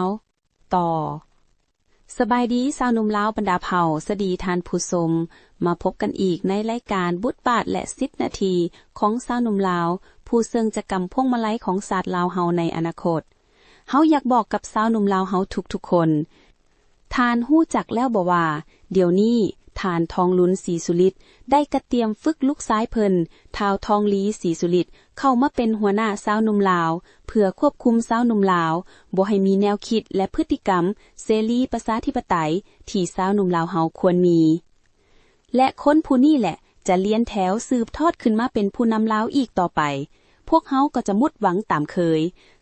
າວ ຕໍ່. ສະບາຍດີຊາວໜຸ່ມລາວບັນດາເຜົ່າ, ສະຫວັດດີທ່ານຜູ້ຊົມ. ມາພົບກັນອີກໃນລາຍການບົດບາດ ແລະ ສິບນາທີຂອງຊາວໜຸ່ມລາວ ຜູ້ເຊິ່ງຈະກຳພວງມາໄລຂອງຊາດລາວເຮົາໃນອະນາຄົດ. ເຮົາຢາກບອກກັບຊາວໜຸ່ມລາວເຮົາທຸກໆຄົນ, ທ່ານຮູ້ຈັກແລ້ວບໍ່ວ່າ ດຽວນີ້ທ່ານ ທອງລຸນ ສີສຸລິດ ໄດ້ກະຕຽມຝຶກລູກຊາຍເພິ່ນ ທ້າວ ທອງລີ ສີສຸລິດ ເຂົ້າມາເປັນຫົວໜ້າຊາວໜຸ່ມລາວ ເພື່ອຄວບຄຸມຊາວໜຸ່ມລາວ ບໍ່ໃຫ້ມີແນວຄິດ ແລະ ພຶດຕິກຳເສລີປະຊາທິປະໄຕ ທີ່ຊາວໜຸ່ມລາວເຮົາຄວນມີ. ແລະ ຄົນຜູ້ນີ້ແຫຼະ ຈະລຽນແຖວສືບທອດຂຶ້ນມາເປັນຜູ້ນຳລາວອີກຕໍ່ໄປ. ພວກເຮົາກໍຈະໝົດຫວັງຕາມເຄີຍ.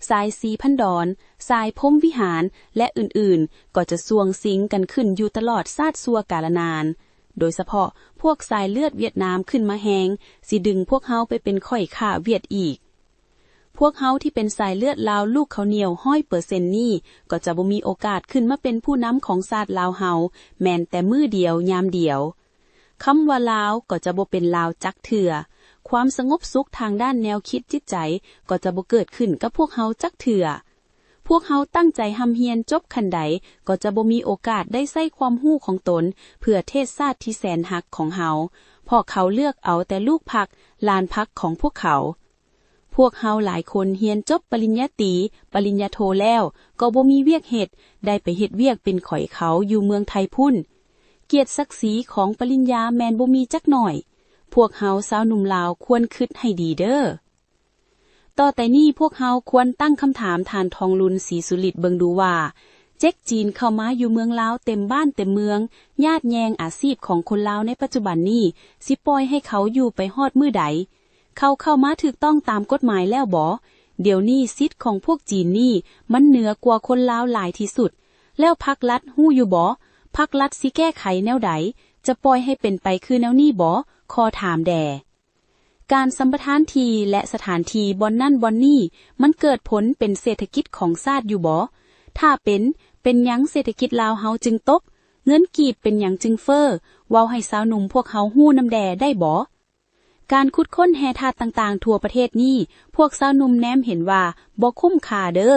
ສາຍສີພັນດອນ, ສາຍພົມວິຫານ ແລະ ອື່ນໆ ກໍຈະສ່ວງສິງກັນຂຶ້ນຢູ່ຕະຫຼອດຊາດຊົ່ວກາລະນານ. ໂດຍສະເພາະພວກສາຍເລືອດຫວຽດນາມຂຶ້ນມາແຮງ, ຊິດຶງພວກເຮົາໄປເປັນຂ້ອຍຂ້າຫວຽດອີກ. ພວກເຮົາທີ່ເປັນສາຍເລືອດລາວລູກເຂົ້າໜຽວຮ້ອຍເປີເຊັນນີ້ ກໍຈະບໍ່ມີໂອກາດຂຶ້ນມາເປັນຜູ້ນຳຂອງຊາດລາວເຮົາ ແມ່ນແຕ່ມື້ດຽວຍາມດຽວ. ຄຳວ່າລາວກໍຈະບໍ່ເປັນລາວຈັກເທື່ອ. ຄວາມສະຫງົບສຸກທາງດ້ານແນວຄິດຈິດໃຈກໍຈະບໍ່ເກີດຂຶ້ນກັບພວກເຮົາຈັກເທື່ອ. ພວກເຮົາຕັ້ງໃຈຮ່ຳຮຽນຈົບຂັ້ນໃດ ກໍຈະບໍ່ມີໂອກາດໄດ້ໃຊ້ຄວາມຮູ້ຂອງຕົນ ເພື່ອເທດຊາດທີ່ແສນຮັກຂອງເຮົາ, ເພາະເຂົາເລືອກເອົາແຕ່ລູກພັກ, ຫຼານພັກຂອງພວກເຂົາ. ພວກເຮົາຫຼາຍຄົນຮຽນຈົບປະລິນຍາຕີ, ປະລິນຍາໂທແລ້ວ ກໍບໍ່ມີວຽກເຮັດ, ໄດ້ໄປເຮັດວຽກເປັນຂ້ອຍເຂົາຢູ່ເມືອງໄທພຸ້ນ. ກຽດສັກສີຂອງປະລິນຍາແມ່ນບໍ່ມີຈັກໜ້ອຍ. ພວກເຮົາຊາວໜຸ່ມລາວຄວນຄິດໃຫ້ດີເດີ້. ຕໍ່ໄປນີ້ພວກເຮົາຄວນຕັ້ງຄຳຖາມທ່ານ ທອງລຸນ ສີສຸລິດ ເບິ່ງດູວ່າ ເຈັກຈີນເຂົ້າມາຢູ່ເມືອງລາວເຕັມບ້ານເຕັມເມືອງ, ຍາດແຍ່ງອາຊີບຂອງຄົນລາວໃນປັດຈຸບັນນີ້ ຊິປ່ອຍໃຫ້ເຂົາຢູ່ໄປຮອດມື້ໃດ? ເຂົາເຂົ້າມາຖືກຕ້ອງຕາມກົດໝາຍແລ້ວບໍ? ດຽວນີ້ສິດຂອງພວກຈີນນີ້ມັນເໜືອກວ່າຄົນລາວຫຼາຍທີ່ສຸດ. ແລ້ວພັກລັດຮູ້ຢູ່ບໍ? ພັກລັດຊິແກ້ໄຂແນວໃດ? ຈະປ່ອຍໃຫ້ເປັນໄປຄືແນວນີ້ບໍ? ຂໍຖາມແດ່. ການສຳປະທານທີ່ ແລະ ສະຖານທີ່ບ່ອນນັ້ນບ່ອນນີ້ ມັນເກີດຜົນເປັນເສດຖະກິດຂອງຊາດຢູ່ບໍ? ຖ້າເປັນ, ເປັນຫຍັງເສດຖະກິດລາວເຮົາຈຶ່ງຕົກ? ເງິນກີບເປັນຫຍັງຈຶ່ງເຟີ້? ເວົ້າໃຫ້ຊາວໜຸ່ມພວກເຮົາຮູ້ນຳແດ່ໄດ້ບໍ? ການຂຸດຄົ້ນແຮ່ທາດຕ່າງໆທົ່ວປະເທດນີ້ ພວກຊາວໜຸ່ມແນມເຫັນວ່າບໍ່ຄຸ້ມຄ່າເດີ້.